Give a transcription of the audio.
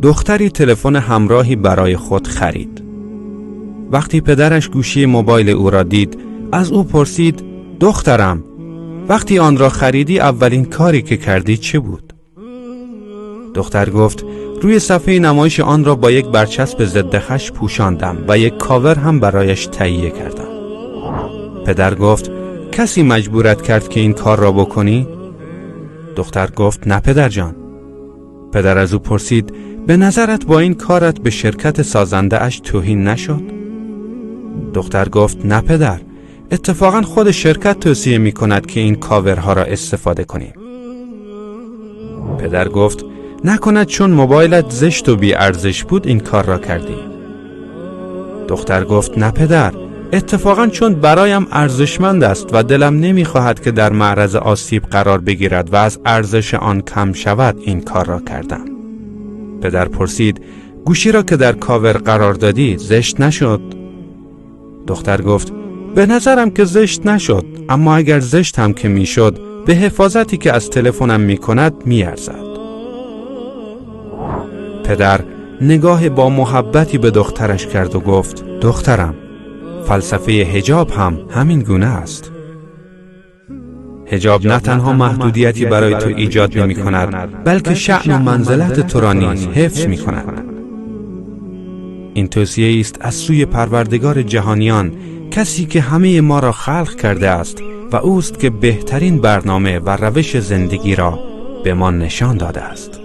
دختری تلفن همراهی برای خود خرید. وقتی پدرش گوشی موبایل او را دید، از او پرسید: دخترم، وقتی آن را خریدی اولین کاری که کردی چه بود؟ دختر گفت: روی صفحه نمایش آن را با یک برچسب ضد خش پوشاندم و یک کاور هم برایش تهیه کردم. پدر گفت: کسی مجبورت کرد که این کار را بکنی؟ دختر گفت: نه پدر جان. پدر از او پرسید: به نظرت با این کارت به شرکت سازنده اش توهین نشد؟ دختر گفت: نه پدر، اتفاقا خود شرکت توصیه می کند که این کاورها را استفاده کنیم. پدر گفت: نکند چون موبایلت زشت و بی ارزش بود این کار را کردی؟ دختر گفت: نه پدر، اتفاقا چون برایم ارزشمند است و دلم نمیخواهد که در معرض آسیب قرار بگیرد و از ارزش آن کم شود این کار را کردم. پدر پرسید: گوشی را که در کاور قرار دادی زشت نشد؟ دختر گفت: به نظرم که زشت نشد، اما اگر زشت هم که میشد به حفاظتی که از تلفنم میکند میارزد. پدر نگاه با محبتی به دخترش کرد و گفت: دخترم، فلسفه حجاب هم همین گونه است. حجاب نه تنها محدودیتی برای تو ایجاد نمی کند، بلکه شأن و منزلت تو را نیز حفظ می کند. این توصیه است از سوی پروردگار جهانیان، کسی که همه ما را خلق کرده است و اوست که بهترین برنامه و روش زندگی را به ما نشان داده است.